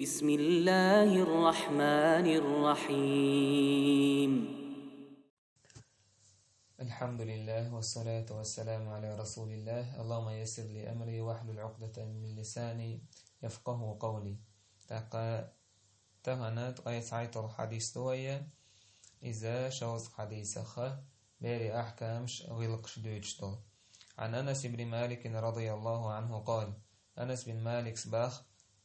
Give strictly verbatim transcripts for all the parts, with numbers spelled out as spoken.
بسم الله الرحمن الرحيم. الحمد لله والصلاة والسلام على رسول الله. اللهم يسر لي أمري واحلل عقدة من لساني يفقه قولي. ТӀаккха тахана ткъе цхьайтталгӀа хьадис ду вай, иза шовзткъа хьадисах берийн ахькамаш, гӀиллакхаш дуьйцуш долу. عن أنس بن مالك رضي الله عنه قال: Анас бин Маликс боху: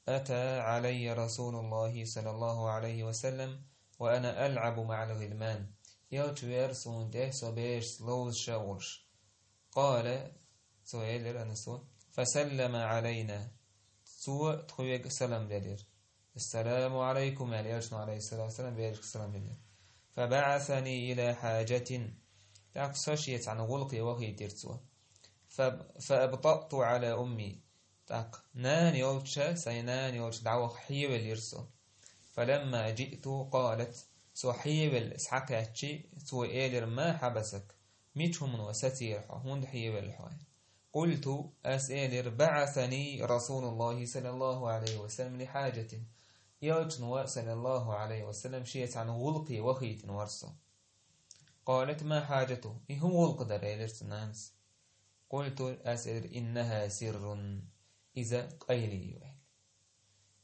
أتى علي رسول الله صلى الله عليه وسلم وأنا ألعب مع الغلمان. Элча веара суна тӀе со берашца ловзуш а волуш. قال, цо элира Анасо: فسلم علينا. Цо тхоьга салам делира. السلام عليكم аьлла, Элчано, عليه الصلاة والسلام, берашка салам делира. فبعثني إلى حاجة. ТӀаккха со шен цхьана гӀуллакхе вахийтира цо. فأب-، فأبطأت على أمي. ТӀаккха нана йолчу, сайн нана йолчу дӀаваха хьевелира со. فلما جئت قالت. Со хьевелла схьакхаьччи, цо элира: ما حبسك. Мича хӀумано сацийра хьо, хӀунда хьевелла хьо? قلت, ас элира: بعثني رسول الله صلى الله عليه وسلم لحاجة. Элчано, صلى الله عليه وسلم, шен цхьана гӀуллакхе вахийтина вара со. قالت: ما حاجته. И хӀун гӀуллакх дара? элира цу нанас. قلت, ас элира: إنها سر. Иза къайле ю аьлла.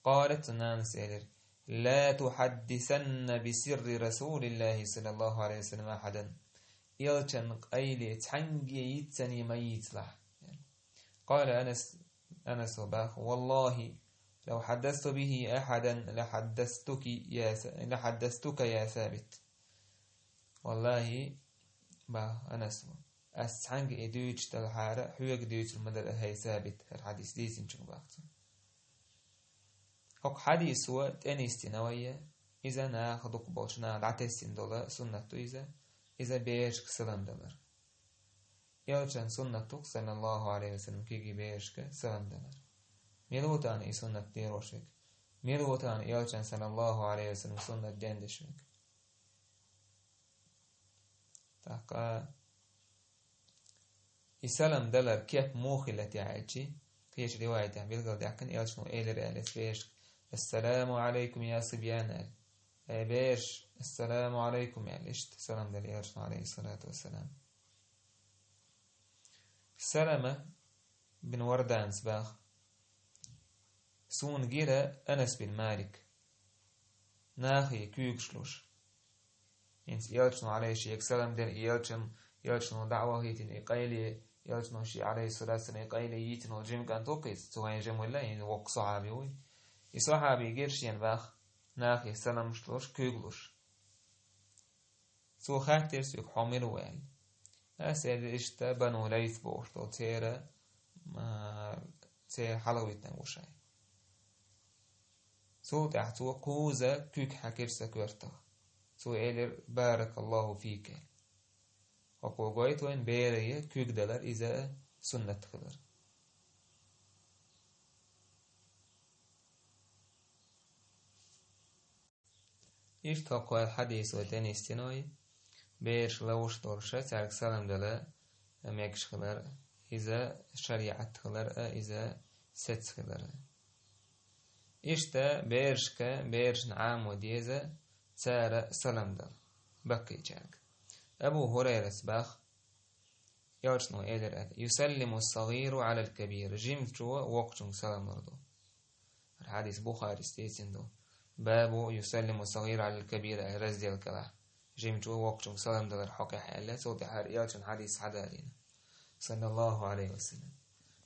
قالت, цу нанас элира: لا تحدثن بسر رسول الله صلى الله عليه وسلم أحدا. Элчан къайле цхьаьнгге йиццане ма йийцалахь. قال أنس, Анасо боху: والله لو حدثت به أحدا لحدثتك يا س-، لحدثتك يا ثابت. Валлахи, боху Анасо, ас цхьаьнгге и дуьйцуш делахьара, хьоьга дуьйцур ма дара, хӀай Сабит, хӀара хьадис дийцинчуьнга, боху цо. ХӀокху хьадисо тӀе нисдина вай, иза наха дукхахболчу наха дӀатесна долу суннат ду иза, иза берашка салам далар. Элчан суннат ду-кх, صلى الله عليه وسلم, кегий берашка салам далар. Мила ву тахана и суннат лелош верг? Мила ву тахана Элчан, صلى الله عليه وسلم, суннат дендеш верг? ТӀаккха и салам далар кеп муха хилла те аьлчи, кхечу риваятехь билгалдаьккхина, Элчано элира аьлла оцу берашка: السلام عليكم يا صبيان, аьлла. Эй бераш, السلام عليكم аьлла, иштта салам делла Элчано, عليه الصلاة والسلام. Салама бин Варданас боху: суна гира Анас бин Малик, нахе куьйгаш луш. ХӀинца Элчано, عليه, шега салам делла, и Элчан, Элчано дӀа а вахийтина, и къайле, Элчано шен, عليه الصلاة والسلام, и къайле йийцина волу жима кӀант ву-кх иза, цу вайн жима валла, хӀинца воккха сахьаби ву и. И сахьаби гира шена боху нахе саламаш луш, куьйг луш. Цо хаьттира соьга: хьо мила ву аьлла. Ас элира: иштта Бану Лайс бохуш долу церан, а, церан хьалхавитинарг ву ша. Цул тӀаьхьа цо кхузза куьг хьаькхира сан коьртах. Цо элира: بارك الله فيك аьлла. ХӀокхо гойту вайна бере куьг далар, иза суннат хилар. Иштта хӀокху хьадисо тӀе нисдина вай, бераш ловзуш долуш цаьрга салам дала мегаш хилар, иза шариӀат хилар а, иза сецца хилар а. Иштта берашка, берашна Ӏамо деза цара салам дала баккхийчаьрга. Абу ХӀурайрас боху, Элчано элира аьлла: يسلم الصغير على الكبير, жимачо воккхачуьнга салам лур ду. ХӀара хьадис Бухарис дийцина ду. باب يسلم الصغير على الكبير аьлла раздел кӀелахь. Жимачо воккхачуьнга салам далар хьокъехь аьлла, цул тӀаьхьа хӀара Элчан хьадис схьадалийна, صلى الله عليه وسلم.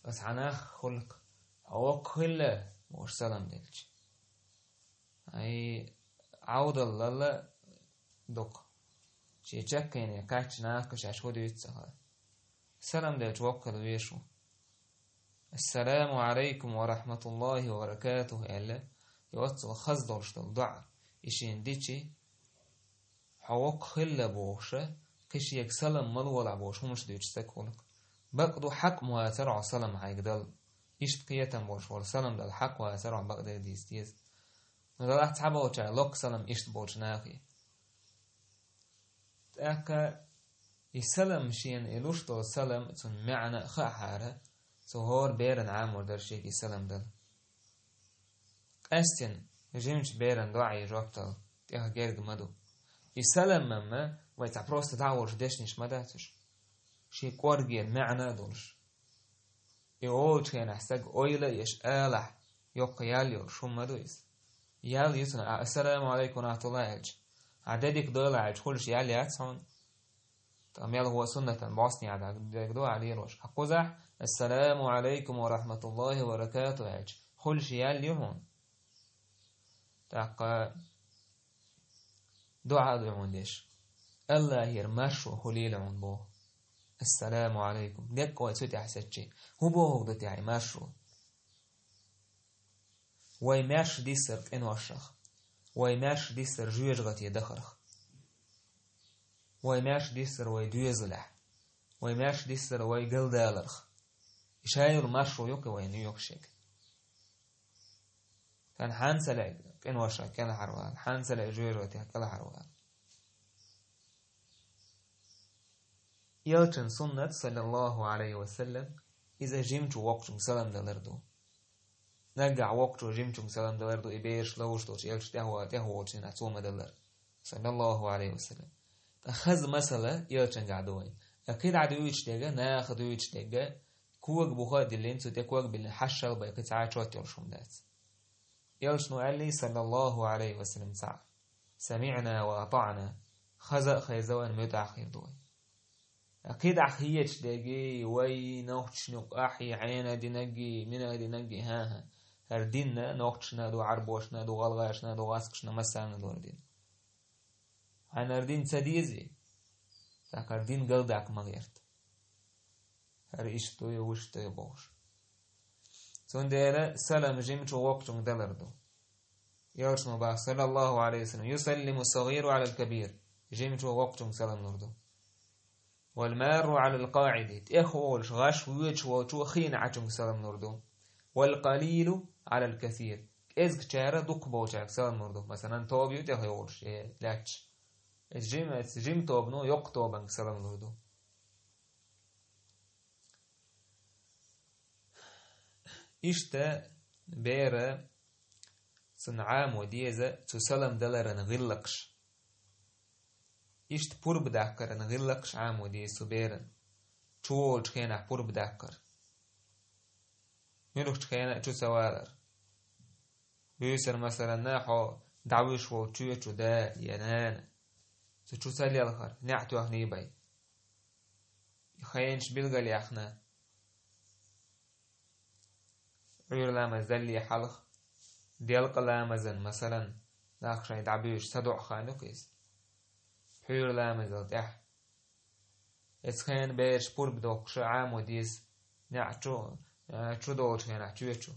Аса хьан нах хуьлу-кх, хьо воккха хилла, бохуш салам делча. Ай, Ӏовдалалла дукха. Шен чаккхене кхаьчча нахка шаьш хӀун дуьйцу ца хаьа. Салам делча воккха хила везаш ву. السلام عليكم ورحمة الله وبركاته аьлла, и оццул хаза долуш долу доӀа, и шена дичи, хьо воккха хилла бохуша, кхин шега салам ма лолахь бохуш хӀуманаш дуьйцуш стаг хуьлу-кх. Бакъду хьакъ ма вацара хьо салам хьайга дала. Иштта кхетам болуш волу салам дала хьакъ вацара хьо, бакъдерг дийца деза. Но далахь цхьаболчара локкха салам иштта болчу нахе. ТӀаккха и салам шена, и луш долу салам, цунна маьӀна а хаахьара, цо хӀора берана Ӏамор дара шега и салам дала. Къаьстина Жимчу беран доӀий жоп дала тӀех герга ма ду. И салам-м вай цхьа просто дӀа а волуш дешнаш ма дац уьш. Шен кӀоргера маьӀна а долуш. И олучу хенахь стаг ойла а еш алахь, йоккха ял йолуш хӀума ма ду иза. Ял ю цунах, а, «Ассаламу Ӏалайкум ва рахьматуллахӀ» аьлча, а, «Де дика дойла» аьлча, хуьлуш ял яц хьуна. Ткъа мел хӀун суннатан бӀостанехьа дерг ду, а, лелош. Хьан кхузахь «Ассаламу Ӏалайкум ва рахьматуллахӀи ва баракатухӀ» аьлча, хуьлуш ял ю хьуна. ТӀаккха доӀа а ду хьуна деш. АллахӀера маршо хуьлийла хьуна боху. «Ассаламу Ӏалайкум». Деккъа вай цу тӀехь сецчи. ХӀун бохург ду техьа и маршо? Вай маьрша диссар къиношах. Вай маьрша диссар жоьжахате дахарх. Вай маьрша диссар вай доьзалехь. Вай маьрша диссар вай галдаларх. И шайолу маршо ю кхин вайна йоьхуш ерг. Хан хьан ца лаьа къиношах кӀелхьарвала, хьан ца лаьа жоьжахатех кӀелхьарвала. Элчан суннат, саллаллаху Ӏалайхи ва саллам, иза жимчу воккхачуьнга салам далар ду. Наггахь воккхачо жимчуьнга салам далар ду, и бераш ловш долчу элча тӀехвала, тӀехволучу дийнахь цо ма-даллара, саллаллаху Ӏалайхи ва саллам. Ткъа хаза масала элчангахь ду вайн. Ткъа кхидӀа дуьйцуш дерг, наха дуьйцуш дерг, кога буха а диллина, цу тӀе ког биллина, хьашшал бай, кхин цхьа а чот йолуш хӀума дац. Элчано аьллий, саллаллаху Ӏалайхи ва саллам, цхьаъ: «СамиӀна ва атаӀна», хаза а хезна вайн, муьтӀахь хир ду вай. КхидӀа хеташ дерг, вай нохчашна юкъахь и Ӏена динарг, мина динарг, хӀан-хӀа. ХӀара дин нохчашна ду, Ӏарбошна ду, гӀалгӀашна ду, гӀаскашна, массарна ду хӀара дин. Хьайна хӀара дин ца дезий, тӀаккха хӀара дин галдаккха ма гӀерта. ХӀара иштта ю, вуьшта ю бохуш. Цундела салам жимачу воккхачуьнга далар ду. Элчано боху, саллаллаху Ӏалайхи ва саллам: «Юсаллиму ас-сагӀиру Ӏалал кабир». Жимачо воккхачуьнга салам лур ду. «Вал марру Ӏалал къаӀиди». ТӀехволуш, гӀаш воьдуш волчо хиъна Ӏачуьнга салам лур ду. «Вал къалилу Ӏалал касир». КӀезгачара дукхахболчаьрга салам лур ду. Масалан, тоба ю тӀехйолуш, э, лаьтташ. Жим, жима тобано йоккха тобанга салам лур ду. Иштта бер цунна Ӏамо деза цу салам даларан гӀиллакхаш. Иштта пурба даккхаран гӀиллакхаш Ӏамо деза цу беран. Чуволучу хенахь пурба даккхар. Муьлххачу хенахь а чу ца валар. Буьйсанна, масалан, хьо дӀавуьжуш волчу чоьчу да я нана, цу чу ца лелхар, неӀ тоьхний бай. И хенаш билгалъяьхна, Ӏуьйра ламаз далле хьалха, делкъа ламазан, масалан, нах шайн дӀабуьйжуш, садоӀу хан ю-кх иза. Пхьуьйра ламазал тӀаьхьа. Эцу хенан бераш пурба доккхуша Ӏамо деза, неӀ чу, э, чу долчу хенахь чоьчу.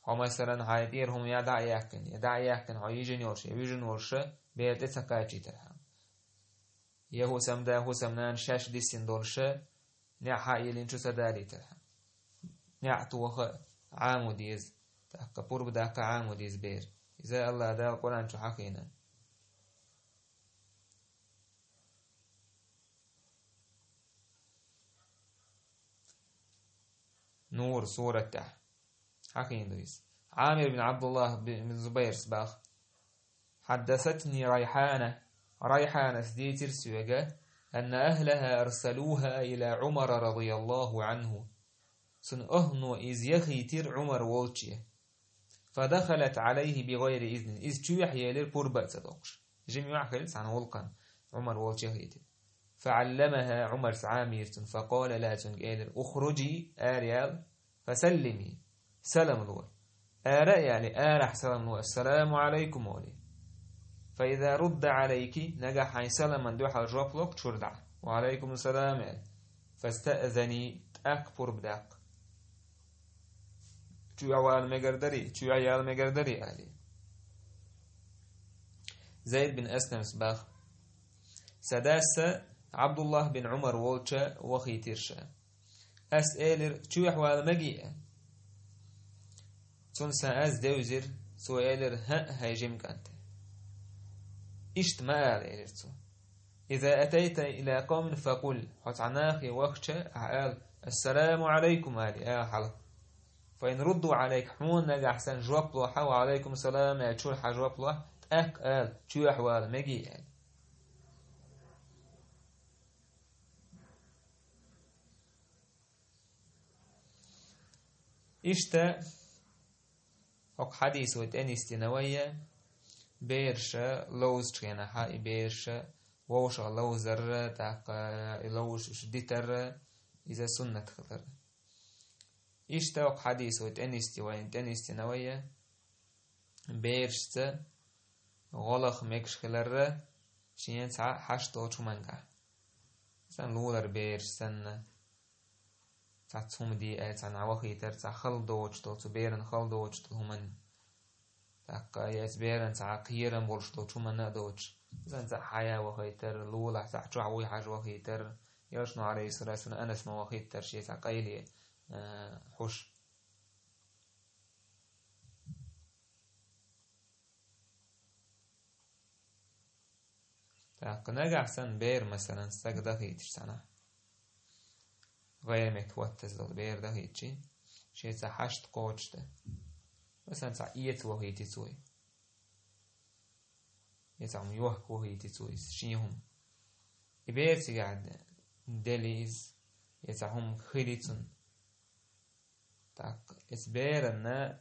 Хьо, масалан, хьайн тӀера хӀума я дӀа а яьккхина, я дӀа а яьккхина, хьо йижина йолуш, я вуьжина волуша, бер тӀе ца кхачийтархьама. Я хӀусамда, хӀусамнана шаьш диссина долуша, неӀ хьаеллина чу ца далийтархьама. НеӀ тоха Ӏамо деза, тӀаккха пурба даккха Ӏамо деза бер. Иза АллахӀ Дала Къуръан чу хьахийна. Нур сурат тӀехь хьахийна ду иза. Ӏамир бин Ӏабдуллах бин Зубайрс баха: «Хьаддасатни Райхьана». Райхьанас дийцира соьга: «Анна ахлаха арсалуха ила Ӏумара радияллаху Ӏанху». Цуьнан охӀлано иза яхийтира Ӏумар волче. «Фадахалат Ӏалайхи бигайри изнин». Иза чоьхьа елира пурба а ца доккхуш. Жима юьхь хилла цхьана гӀуллакхана, Ӏумар волчу яхийтира. «Фаалламаха», Ӏумарс Ӏамийра цунна, «факъала лаха», цуьнга элира: «Ухруджи», араяла, «фасаллими», салам лора. Ара а яле, арахь салам ло, «Ассаламу Ӏалайкум» олий. «Фаиза рудда Ӏалайки», нагахь хьайн саламан дуьхьал жоп ло-кх чуьра дӀа, «Ва Ӏалайкум салам» аьлла. «Фастаъзини», тӀаккха пурба даккха. Чоьхьа вала мегар дарий, чоьхьа яла мегар дарий, аьлла. Зайд бин Асламс баха: «Сан дас Ӏабдуллах бин Ӏумар волча вахийтира ша. Ас элира: „Чоьхьа вала магий?“ Цунна сан аз девзира, цо элира: „ХӀаъ, хӀай жима кӀант“. Иштта ма ала, элира цо. Иза атайта ила къавмин факъул, хьо цхьа нахе вахча, ахьа ала: „Ассаламу Ӏалайкум“, али, а хьалха. فإن ردوا عليك, хьуна нагахь санна жоп лохь, وعليكم السلام аьлла, чуьра хьа жоп лохь, тӀаккха ала, чоьхьа вала мегий аьлла. Иштта, хӀокху хьадисо тӀе нисдина вай, бераш ловзучу хенахь, и бераш вовшах ловзар, тӀаккха и ловзуш уьш дитар, иза суннат хилар. Иштта хӀокху хьадисо тӀе нисди вайна, тӀе нисдина вай, берашца гӀо лаха мегаш хилар шен цхьа хьашт долчу хӀумангахь. Сан лулара бераш санна, цхьацца хӀума де аьлла, цхьанхьа вахийтар, цхьа хала доцуш долу, цу беран хала доцуш долу хӀуманна. ТӀаккха я оцу беран цхьа кхерам болуш долчу хӀуманна а доцуш, сан цхьа хьая вахийтар, лулахь цхьа чохь вуй хьажа вахийтар, Элчано, алейхиссалату вассалам, Анас ма вахийтар, шен цхьа къайле, а, хьуш. ТӀаккха нагахь санна бер, масалан, стаг дахийташ цхьанхьа, гӀайре меттиг хӀоттаза долу бер дахийтчи, шен цхьа хьашт кхочушдан, масалан, цхьа эца вахийти цуй, я цхьа хӀума йохка вахийти цуй, шен хӀума. И бер цигахь дели иза, я цхьа хӀума хили цунна. ТӀаккха эца беранна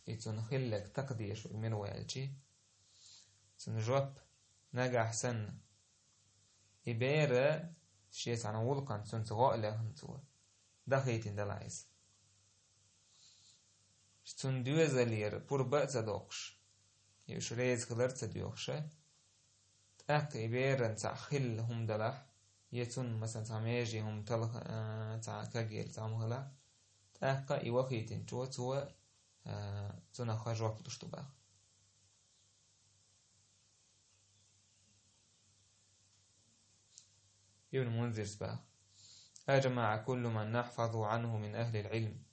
и цунна хилларг такха дезаш верг мила ву аьлчи, цунна жоп нагахь санна, и бера шен цхьана гӀуллакхана цунца гӀо а лехна цо, дахийтина делахь иза. Цунна доьзалера пурба а ца доккхуш, и уьш реза хилар а ца доьхуш, тӀаккха и беран цхьа хилла хӀума далахь, я цунна, масалан, цхьа меже хӀума талха, а, цхьа кагъелла цхьа хӀума хилахь, тӀаккха и вахийтинчо цо, а, цунах жоп луш ду баха. Ибн Мунзирс баха: «أجمع كل من نحفظ عنه من أهل العلم».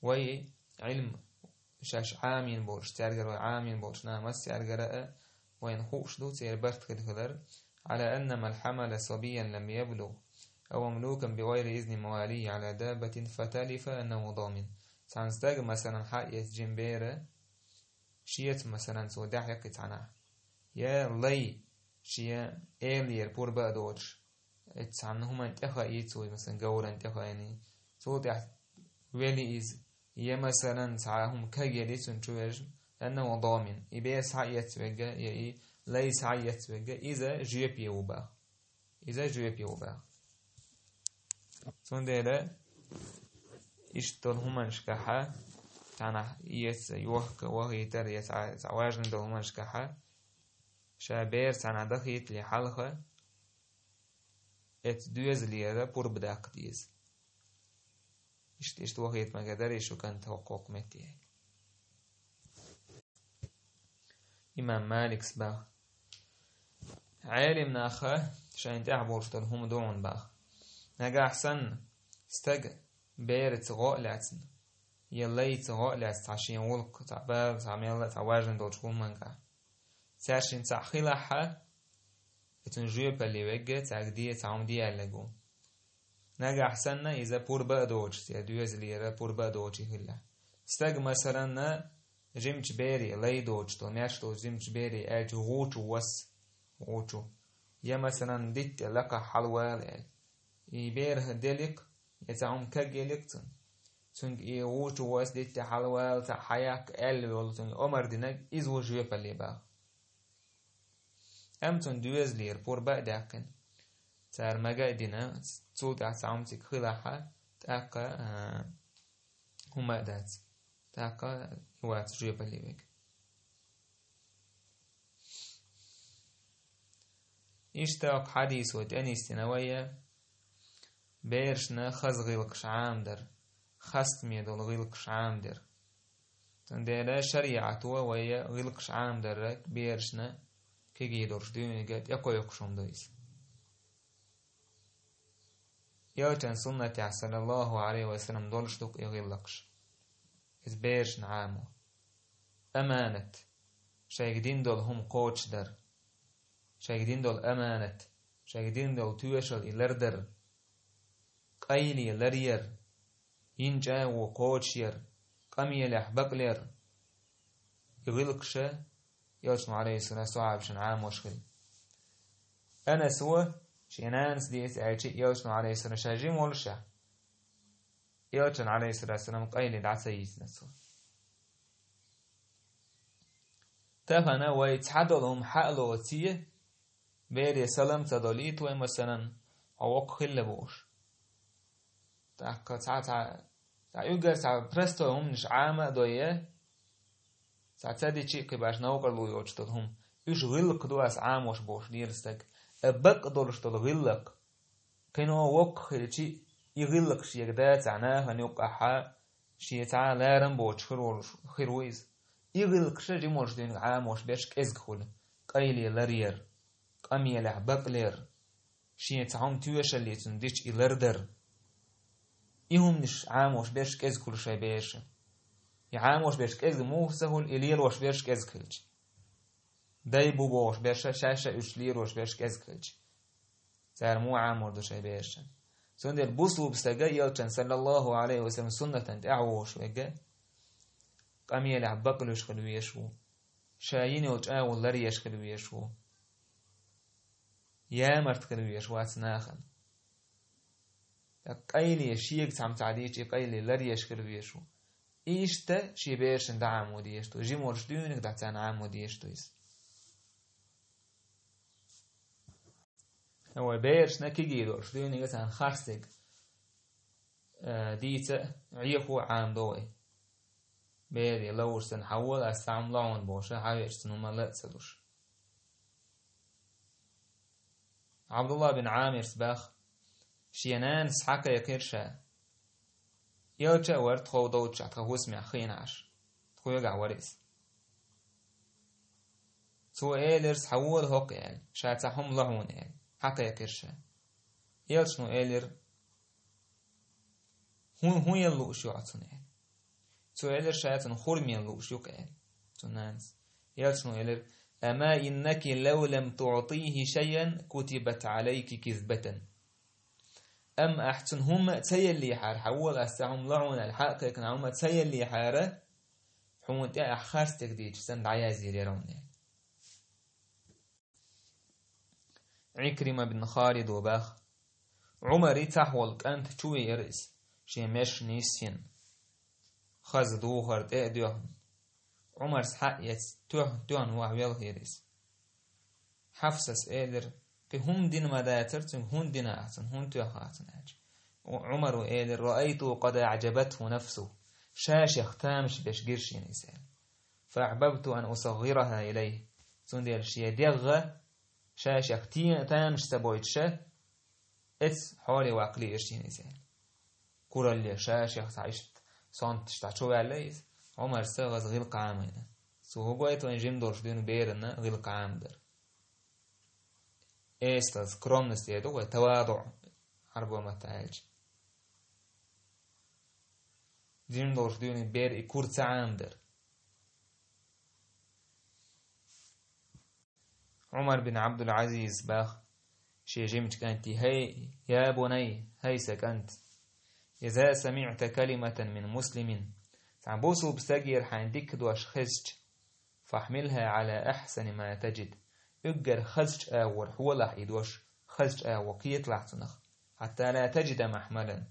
Вай Ӏилм, шаьш Ӏамийна болуш, цаьргара вай Ӏамийна болуш, нах массаьргара а вайна хууш ду, церан барт хила хилар: «على أن من حمل صبيا لم يبلغ أو مملوكا بغير إذن مواليه على دابة فتلف أنه ضامن». Цхьана стага, масалан, хьаэца жима бер, шеца, масалан, цо даьхьа кхин цхьанхьа, я лай, шен элера пурба а доцуш, эцу цхьана хӀуманна тӀе хаийца вай, масалан, говрана тӀе хаийна, цул тӀаьхьа вели иза, я, масалан, цхьа хӀума кагъели цунна чу вежа, أنه ضامن, и бер схьаэца верг, я и лай схьаэца верг, иза жоьпе ву баха. Иза жоьпе ву баха. Цундела иштта долу хӀуманашкахьа, цхьанхьа эца йохка вахийтар, я цхьа, цхьа важна долу хӀуманашкахьа, ша бер цхьанхьа дахийтале хьалха, эцу доьзалера пурба даккха деза. Иштта, иштта вахийта мегар дарий шу кӀант хӀокху-хӀокху метте. Имам Маликс баха: Ӏелим наха шайна тӀехь болуш долу хӀума ду хьуна баха. Нагахь санна стаг бераца гӀо а лаьцна, я лайца гӀо а лаьцна, цхьа шен гӀуллакх, цхьа бала, цхьа мелла, цхьа важна долчу хӀуманга, цаьршинца хилахьа, и цунна жоьпалле вегга, цаьрга де, цхьа хӀума де аьллаг ву. Нагахь санна иза пурба а доцуш, церан доьзалера пурба а доцуш хилла. Стаг, масалан, жимачу бере, лай доцуш долу, маьрша долчу жимачу бере аьлча гӀучу вас, гӀучу. Я, масалан, дитта лакхахь хьалавала аьлла. И бер деликх, я цхьа хӀума кагъеликх цунна. Цуьнга и гӀучу вас дитта хьалавала, цхьа хьаяккха аьлла волу цуьнга омар динарг, иза ву жоьпалле баха. Амма цунна доьзалера пурба а даьккхина, цара мага а дина, цул тӀаьхьа цхьа хӀума цига хилахьа, тӀаккха, а, хӀума а дац, тӀаккха и вац жоьпалле вега. Иштта хӀокху хьадисо тӀенисдина вай, берашна хаза гӀиллакхаш Ӏамадар, хастаме долу гӀиллакхаш Ӏамадер. Цундела шариӀато вай гӀиллакхаш Ӏамадарра берашна кегий долуш дуьйнига тӀекхойкхуш хӀума ду иза. Элчан суннатехь, саллаллаху Ӏалайхи ва саллам, долуш ду-кх и гӀиллакхаш. Иза берашна Ӏамо. Аманат. Шайга дина долу хӀума кхочушдар. Шайга дина долу аманат. Шайга дина долу тоьшалла и лардар. къайле ларъяр, йина чӀагӀо кхочушъяр, къамелехь бакълер, и гӀиллакхаш Элчано, Ӏалайхиссалам, сахьабашна Ӏамош хилла. Анас ву, шен нанас дийца аьлча, Элчано, Ӏалайхиссалам, ша жима воллушехь, Элчанна, Ӏалайхиссалам, къайле дӀа ца йийцина цо. Тахана вай цхьадолу хӀума хьалоций, бере салам ца долийта вай, масалан, хьо воккха хилла бохуш. ТӀаккха цхьа, цхьа, цхьа уггар цхьа простой хӀуманаш Ӏама а дой, цхьа ца дичи а кхин баш новкъарло йоцуш долу хӀума. Уьш гӀиллакх ду ас Ӏамош бохуш лела стаг. А бакъ долуш долу гӀиллакх, кхино воккха хилчи, и гӀиллакх шега дацахь нахана юккъахьа, шен цхьа а ларам боцуш хир волуш хир ву иза. И гӀиллакхаш жимолуш дуьйна Ӏамош берш кӀезиг хуьлу, къайле ларъяр, къамелехь бакълер, шен цхьа хӀума тоьшаллица дича и лардар. И хӀуманаш Ӏамош берш кӀезиг хуьлу шайн берашна. И Ӏамош берш кӀезиг муха ца хуьлу, и лелош берш кӀезиг хилча? Дай бу бохуш берш, шаьш а уьш лелош берш кӀезиг хилча? Цара муха Ӏамор ду шайн берашна? Цундела бусулба стага Элчан, саллаллаху Ӏалайхи ва саллам, суннатан тӀаьхьа вогӀуш верг, къамелехь бакълуьйш хила везаш ву, ша йина йолу чӀагӀо ларъеш хила везаш ву, ямарта хила везаш вац нахана. ТӀаккха къайле шега цхьамма ца дийцча, и къайле ларъеш хила везаш ву. И иштта шен берашна дӀа Ӏамо дезаш ду, жимолуш дуьйна дӀа царна Ӏамо дезаш ду иза. Вай берашна кегий долуш дуьйна царна харцдерг, э, дийца а, Ӏехо а Ӏамадо вай. Бере ловзуш санна, хьан вола ас цхьа хӀума лохьуна бохуш, хьан веача цунна хӀума ла а ца луш. Ӏабдулла бин Ӏамирс баха, шен нанас схьакхайкхира ша. Элча а вара тхов доцуш тхан хӀусамехь хиъна Ӏаш. Тхоьгахь вара иза. Цо элира: «Схьавола хӀокху», — аьлла, ша цхьа хӀума ло хьуна аьлла, схьакхайкхира ша. Элчано элира: «ХӀун, хӀун ян лууш ю хьо цунна?» — аьлла. Цо элира ша цунна хурма ян лууш ю-кх аьлла, цуьнан нанас. Элчано элира: «Ама иннаки лав лам туътийхи шайъан кутибат Ӏалайки кизбатан». Амма ахь цунна хӀумма а ца еллехьара, хьан вола ас цхьа хӀума ло хьуна аьлла, схьакхайкхина хӀумма а ца еллехьара, хьуна тӀе ахь харцдерг дийцича санна дӀаяздийр яра хьуна. Ӏикрима бин Халид ву баха. Ӏумари цхьаъ волу кӀант чу веара иза, шен мешна йиссина. Хаза духар тӀе а доьхна. Ӏумар схьа а эцна, тоьхна, тоьхна ваха велхийра иза. Хьафсас элира: «Кхин хӀума дина ма дацара цуьнга, хӀунда дина ахь цунна, хӀунда тоьхна ахь цунна?» — аьлча. Ӏу-, Ӏумара элира: «Раайту къад аъжабатху нафсуху». Ша шех тамаш беш гира шена иза аьлла. «Фа ахьбабту ан усаггираха илайхи». Цундела шен дегӀ ша шех те-, тамаш ца бойтуш, эцна хьоле ваккха лиира шена иза аьлла. Куралле ша шех цхьа иштта сонташ дӀа чу ваьлла иза. Ӏумарса хаза гӀиллакх Ӏамийна. Цо хӀун гойту вайн жима долуш дуьйна берана гӀиллакх Ӏамадар? Эсала скромность эр ду вай, таваду, Ӏарбойн маттахь аьлча. Жима долуш дуьйна бер и кура ца Ӏамадар. Ӏумар бин Ӏабдул-Ӏазиз баха шен жимачу кӀанте: «ХӀей, я бунай, хӀей сан кӀант, иза самиъта калиматан мин муслимин». Цхьа бусулба стагера хьайна дика дош хезча, «фахьмилха Ӏала ахьсани ма таджид». Уггар хазачу агӀор хьолахь и дош, хазачу агӀо кхеталахь цунах, «хьатта ла таджида махьмалан».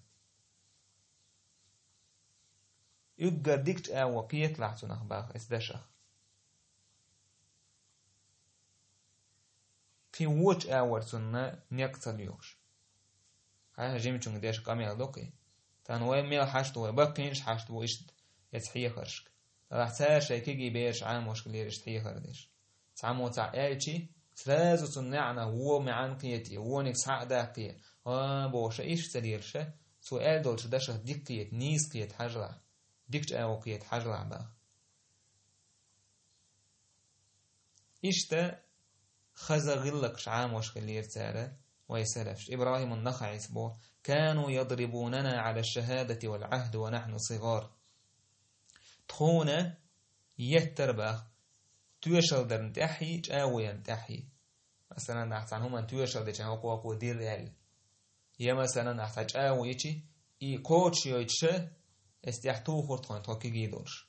Уггар дикачу агӀо кхеталахь цунах баха эс дашах. Кхин вочу агӀор цунна некъ ца лоьхуш. Хьан жимачуьнга деш къамел ду кхин. Тахана вай мел хьашт ву, вай баккхийнаш хьашт ву иштта эцу хьехаршка. Делахь цара шайн кегий бераш Ӏамош хилира иштта хьехар деш. Цхьаммо цхьаъ аьлчи, сразу цунна неӀна вон маьӀна кхетий, вониг схьа а даккхий, а, бохуша иштта ца лелаша, цо аьлла долчу дашах дика кхета, нийса кхета хьажалахь, дикачу агӀо кхета хьажалахь баха. Иштта хаза гӀиллакхаш Ӏамош хилира цара, вай салафаш. ИбрахӀимун-НахаӀис боху: «Кану ядрибунана Ӏала шахадати вал Ӏахди ва нахьну сигар». Тхуна еттара баха, тоьшалла дарна тӀаьхьий, чӀагӀо ярна тӀаьхьий. Масалан, нах цхьана хӀуманна тоьшалла дечохь, хӀокхо-хӀокхо дира аьлла. Я, масалан, ахь цхьа чӀагӀо йичи, и кхочушйойтуш, эс тӀехь тухур тхуна тхо кегий долуш.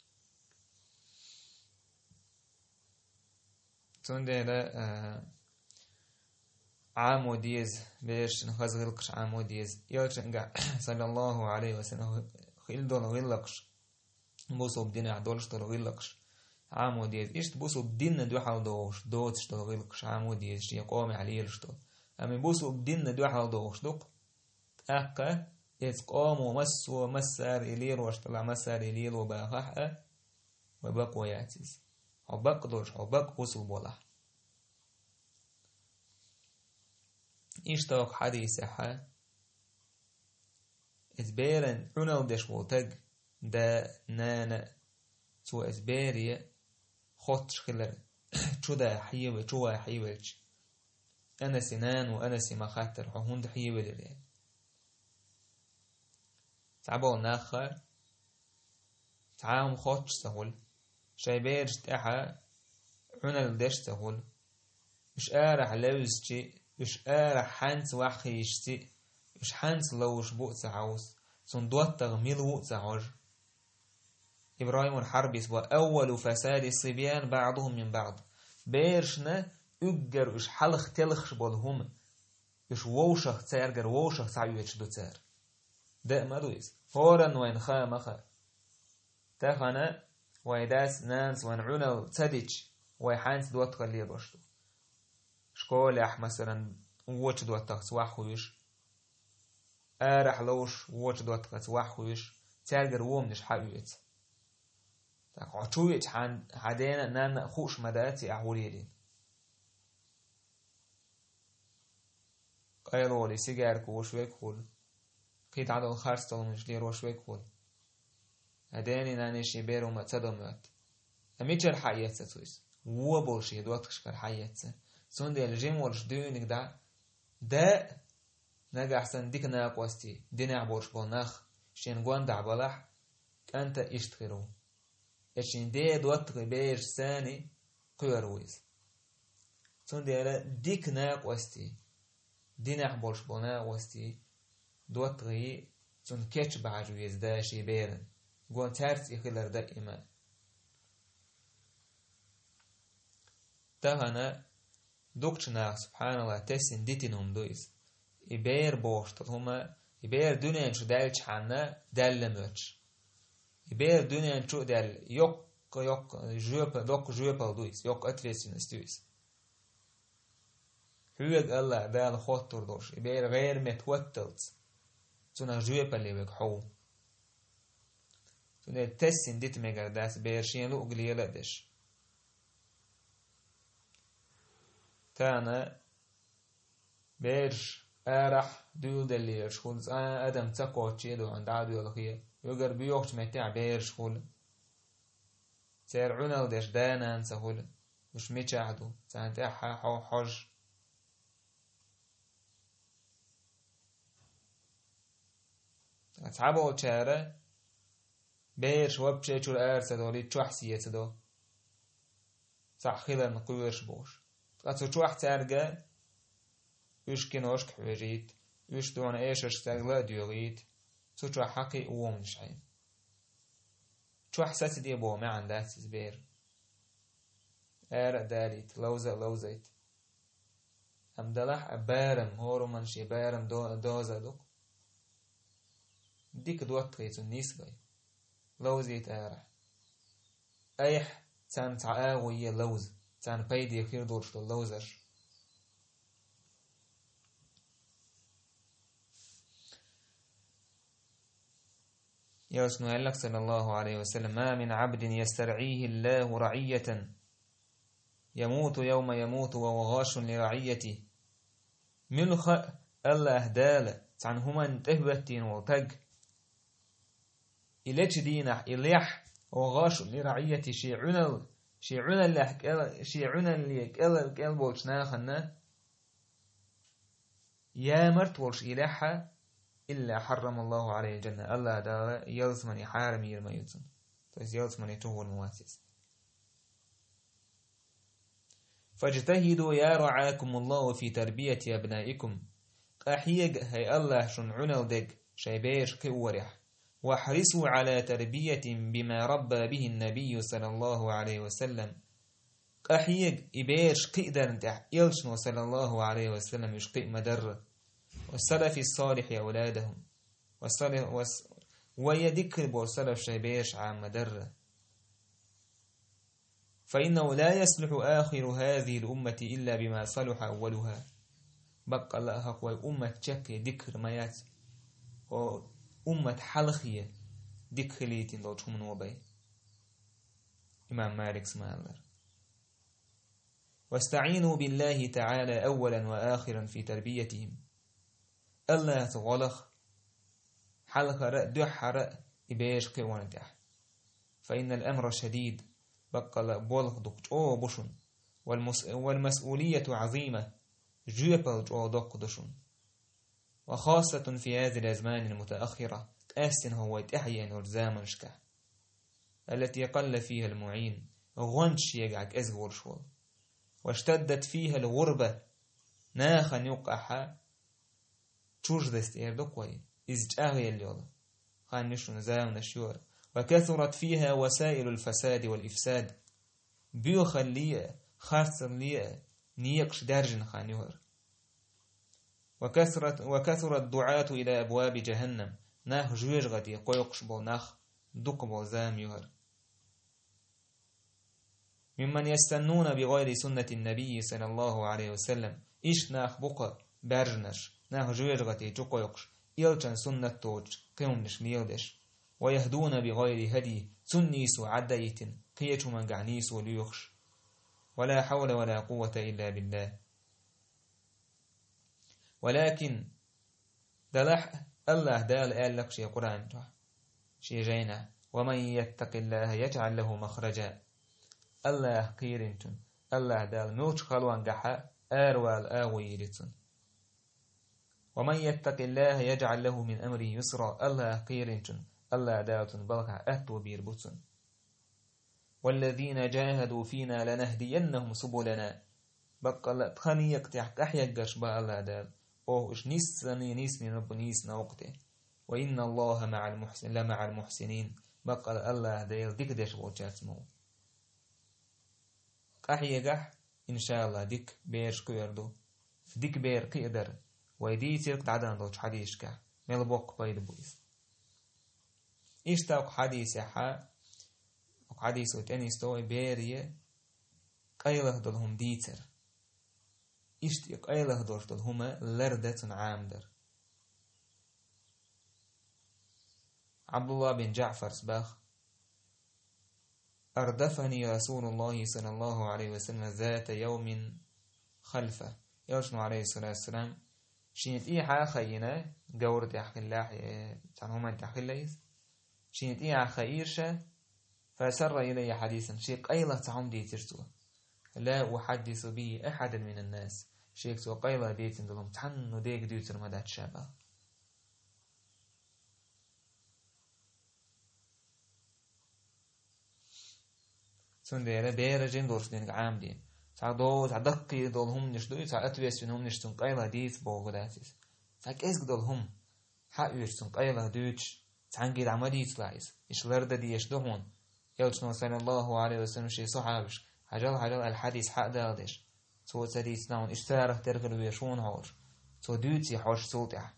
Цундела, а, Ӏамо деза, берашна хаза гӀиллакхаш Ӏамо деза. Элчангахь, саллаллаху Ӏалайхи ва саллам, хилла долу гӀиллакхаш, бусулба динехь долуш долу гӀиллакхаш Ӏамо деза. Иштта бусулба динна дуьхьал догӀуш, доцуш долу гӀиллакхаш Ӏамо деза, шен къомехь лелаш долу. Амма бусулба динна дуьхьал догӀуш ду-кх, тӀаккха эцу къомо массо а, массара и лелош делахь, массара и лело бахахь а, вай бакъо яц иза. Хьо бакъ долуш, хьо бакъ бусулба валахь. Иштта хӀокху хьадисехь а, иза беран Ӏуналла деш волу таг, да, нана, цо иза бере хоттуш хилар, чу да хьеве-, чу ван хьевелча, Анаси нана ву, Анаси ма хаттара, хьо хӀунда хьевелира? Цхьаболу нахха цхьа а хӀума хоттуш ца хуьлу, шайн бераш тӀехь Ӏуналла деш ца хуьлу. Уьш арахь левзачи, уьш арахь хьаьнца ваьхьийшци, уьш хьаьнца ловзуш бу а ца хьовса, цунна доттагӀа мила ву а ца хьожу. ИбрахӀимул Хьарбис бо: «Аввалу фасади сибьян баъдухум мин баъд». Берашна уггар уьш хьалха телхаш болу хӀума, уьш вовшах, цаьргара вовшах схьаоьцуш ду цара. Даа ма ду иза. ХӀоранна вайна хаа ма хаьа. Тахана вайн дас-нанас вайна Ӏуналла ца дича, вай хьаьнца доттагӀалла лелош ду. Школехь, масалан, вочу доттагӀца ваьхьуьйтуш, арахь ловзуш вочу доттагӀца ваьхьуьйтуш, цаьргара воманаш хьаоьцу. ТӀаккха хьо чу веача, хьан, хьан дена а, нанна а хууш ма дац и ахь ву лелийна. Къайлавалале, сигара кхуьуш верг а хуьлу, кхин дӀа долу харц долу хӀуманаш лелош верг а хуьлу. Ткъа дена-нанна шен беро ма ца до моьтту. Ткъа мичара хьаэцна цо иза? Вон болу шен доттагӀашкара хьаэцна. Цундела жима волуш дуьйна дӀа, да а, нагахь санна дика накъостий, динехь болуш болу нах шена гондахь балахь, кӀанта иштта хир ву. Эшин ден доттагӀий бераш санна кхоьру ву иза. Цундела дика накъостий, динехь болуш болу накъостий, доттагӀий, цунна кечбан хьажа веза да шен беран. Гон цаьрца и хилар даима. Тахана дукхачу наха, субхьаналлахӀ, тесна дитина хӀума ду иза. И бер бохуш долу хӀума, и бер дуьнен чу даьллачхьана даьлла моьттуш. И бер дуьнен чу а даьлла, йоккха, йоккха жоьпа-, доккха жоьпалла ду иза, йоккха ответственность ю иза. Хьоьга АллахӀ Дала хоттур долуш, и бер гӀайра метта хӀотталц, цунах жоьпалле верг хьо ву. Цундела тесна дита мегар дац бер шен луъург лела а деш. Тахана бераш арахь дуьйладелла лелаш хуьлу, цкъа а адам ца кхоччу а дуьхьал дӀа а доьлхий, уггар боьхачу меттехь бераш хуьлу. Церан Ӏуналла деш да-нана ца хуьлу, уьш мичахь ду, царна тӀаьхьа хьо-, хьожа. Цхьаболчара бераш вообще чуьра ара ца долий, чохь сецадо. Цхьаъ хиларна кхоьруш бохуш. Ткъа цу чохь цаьрга уьш киношка хьоьжуьйту, уьш дуьхьал эшаршка цаьрга ла а доьгӀуьйту, цу чохь хьакхий а воманаш хьайна. Чохь сацаде боху маьӀна дац иза бер. Ара а далийта, ловза а ловзайта. Амма далахь а барам, хӀораммо шен барам до-, доза а ду-кх. Дика доттагӀий цунна нисбай. Ловзийта арахь. Айхьа царна цхьа агӀо е ловза, царна пайде хир долуш долу ловзарш. Ялсмале аьлла, саллаллаху Ӏалайхи ва саллам: «Ма мин Ӏабдин ястаргӀийхи Аллаху рагӀийятан, ямуту явма ямуту ва гӀашун ли рагӀийятихи». Муьлхха а АллахӀ Дала цхьана хӀуманна тӀехӀоьттина волу таг, и лечу дийнахь, и лехь, ва гӀашун ли рагӀийятихи, шен Ӏуьнал-, шен Ӏуьналлехь кӀел-, шен Ӏуьналле кӀел-, кӀел болчу нахана, ямарт волуш и лехьа, илла хьаррамаллаху Ӏалайхил джанна, АллахӀ Дала ялсамани хьарам йийр ма ю цунна. То есть ялсамани чу гӀур ма вац иза. «Фаджтахиду я рагӀакумуллаху фи тарбияти абнаикум». Къахьега, хӀай АллахӀ, шун Ӏуналла дег шай бераш кхиорехь. واحرصوا على تربيتهم بما ربى به النبي صلى الله عليه وسلم. Къахьега и бераш кхиадарна тӀехь, Элчано, саллаллаху Ӏалайхи ва саллам, уьш кхиа ма-дарра. والسلف الصالح أولادهم. والسلف-، والس-، ва я диккхир болу салаф шай бераш Ӏама ма-дарра. فإنه لا يصلح آخر هذه الأمة إلا بما صلح أولها. Баккъалла а хӀокху вай уммат чеккхе диккхир ма яц, хӀо уммат хьалхе дика хилийтина долчу хӀумано бен. Имам Маликс ма-аллара. واستعينوا بالله تعالى أولا وآخرا في تربيتهم. АллахӀца гӀо лаха, хьалхара а, дуьххьара а и бераш кхиорна тӀехь. فإن الأمر شديد, баккъалла а болх дукха чӀогӀа бу шуна. والمس-، والمسؤولية عظيمة, жоьпалла чӀогӀа доккха ду шуна. وخاصة في هذه الأزمان المتأخرة, къаьстина хӀо вай тӀаьхьа еана йолчу заманашкахь. التي قل فيها المعين, гӀончаш шегахь кӀезиг волуш волу. واشتدت فيها الغربة, нахана юккъахьа чуждость эр ду-кх вай, иза чӀагӀъелла йолу хан ю шуна, заманаш ю хӀара. وكثرت فيها وسائل الفساد والإفساد. Боьхалле а, харцалле а некъаш даьржина хан ю хӀара. وكثرت، وكثر الدعاة إلى أبواب جهنم. Нах жоьжахате кхойкхуш болу нах дукха болу зама ю хӀара. ممن يستنون بغير سنة النبي صلى الله عليه وسلم. Иштта нах бу-кх баьржинарш, нах жоьжахате чу кхойкхуш, Элчан суннат доцучу кхин хӀуманаш леладеш. ويهدون بغير هديه, цунна нийсо Ӏаддаийтина, кхечу хӀумангахь нийсо лоьхуш. ولا حول ولا قوة إلا بالله. ولكن, делахь а, АллахӀ Дала аьлла-кх Шен Къуръан чохь, Шен жайнахь: ومن يتق الله يجعل له مخرجا. АллахӀ кхийринчун АллахӀ Дала муьлххачу халонгахьа аравала агӀо йийр ю цунна. ومن يتق الله يجعل له من أمره يسرا. АллахӀ кхийринчун АллахӀ Дала цунна балхахь аьтто бийр бу цунна. والذين جاهدوا فينا لنهدينهم سبلنا. Баккъалла а тхан некъа тӀехь къахьегнарш, боху АллахӀ Дала, оха уьш нисса нийсаме бу, нийса новкъа тӀе. وإن الله مع المحس-، لمع المحسنين. Баккъалла а АллахӀ Дела дика деш волчаьрца ма ву. Къахьегахь, иншааллахӀ, дика бераш кхиор ду. Дика бер кхиадар вай дийцира-кх дӀадахана долчу хьадисашкахь, мел боккха пайда бу иза. Иштта кху хьадисехь, кху хьадисо тӀенисдо вай бере къайлаха долу хӀума дийцар. Иштта и къайлаха долуш долу хӀума лардан цунна Ӏамадар. Ӏабдулла бин Джаъфарс боху: أردفني رسول الله صلى الله عليه وسلم ذات يوم خلفه. Элчано, Ӏалайхиссалату вассалам, шена тӀехьа а хаийна, говра тӀехь хилла, э, цхьана хӀуманна тӀехь хилла иза. Шена тӀехьа хаийра ша, فأسر إلي حديثا, шен къайлаха цхьа хӀума дийцира цо. لا أحدث به أحدا من الناس. Шега цо къайлаха дийцина долу хӀума цхьанна дега дуьйцур ма дац ша, боху. Цундела бераш жима долуш динарг Ӏамаде. Цхьа долу, цхьа даккхий долу хӀуманаш ду, цхьа ответственный хӀуманаш, цунна къайлаха дийца бохург дац иза. Цхьа кӀезиг долу хӀума хьаоьцуш, цунна къайлаха дуьйцуш, цхьаьнгге дӀа ма дийцалахь иза. Иштта лардан дезаш ду хьуна. Элчано, саллаллаху Ӏалайхи ва саллам, шен сахьабашка: «Хьажал, хьажал», аьлла, хьадис хьа а даладеш. Цо ца дийцина хьуна, иштта царах тера хила везаш ву хьуна хьо. Цо дуьйций хьожуш цул тӀаьхьа.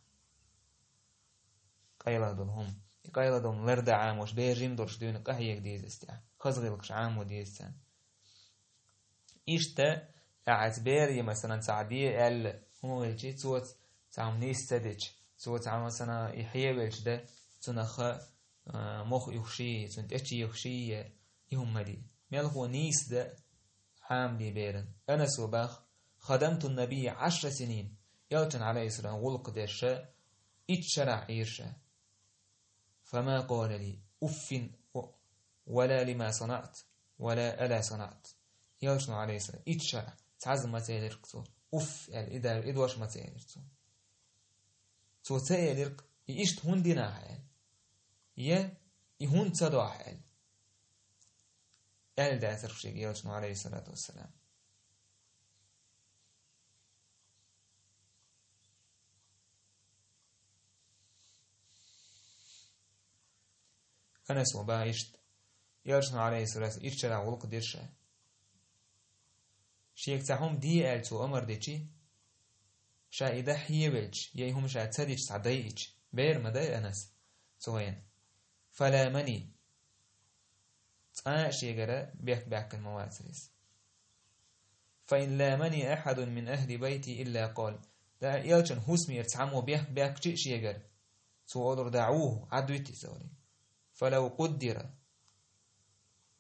Къайлаха долу хӀума. И къайлаха долу хӀума лардан Ӏамош, бераш жима долуш дуьйна къахьега деза иза тӀехь. Хаза гӀиллакхаш Ӏамо деза царна. Иштта, ахьа бере, масалан, цхьа де аьлла, хӀума хилча, цо цхьа хӀума нийса ца дича, цо цхьа, масалан, и хьевелча дан, цунах, а, мох юхший, цунна тӀечуюхший, и хӀума ма де. Мелхо нийса дан Ӏамаде беран. Анаса боху: «خدمت النبي عشر سنين». Элчанна, Ӏалайхиссалам, гӀуллакх деш ша итт шарахь Ӏийра ша. «فما قال لي أف ولا لما صنعت ولا ألا صنعت». Элчано, Ӏалайхиссалам, итт шарахь цхьазза ма ца элира цо. «Уф», аьлла, и дар, и дош ма ца элира цо. Цо ца элира: «И иштта хӀунда дина ахь?» аьлла. Я: «И хӀунда ца до ахь?» аьлла. Аьлла дацара шега Элчано, Ӏалайхиссалату вассалам. Анаса боху иштта. Элчано, алейхиссалату вассалам, ишттачара гӀуллакх дира ша. Шега цхьа хӀума де аьлла цо амар дичи, ша и дахье велча, я и хӀума ша ца дича, цхьа дайича, бер ма дай Анас цу гӀена. Фаламани. Цкъа а шегара бехк баьккхина ма вацара иза. Фаин ламани ахадун мин ахли байти илла къал. Да, элчан хӀусамера цхьаммо бехк баьккхича а шегара, цо олура: «ДаӀуху, Ӏадвита иза», олий. Фалав къуддира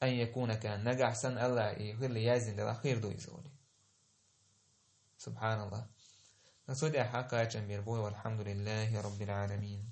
ан якуна кана. Нагахь санна Аллахьа и хила яздина делахь, хир ду иза, олий. Субханаллах. Ткъа цу тӀехь кхачам бийр бу: «Валхьамдулиллахи раббил Ӏаламин».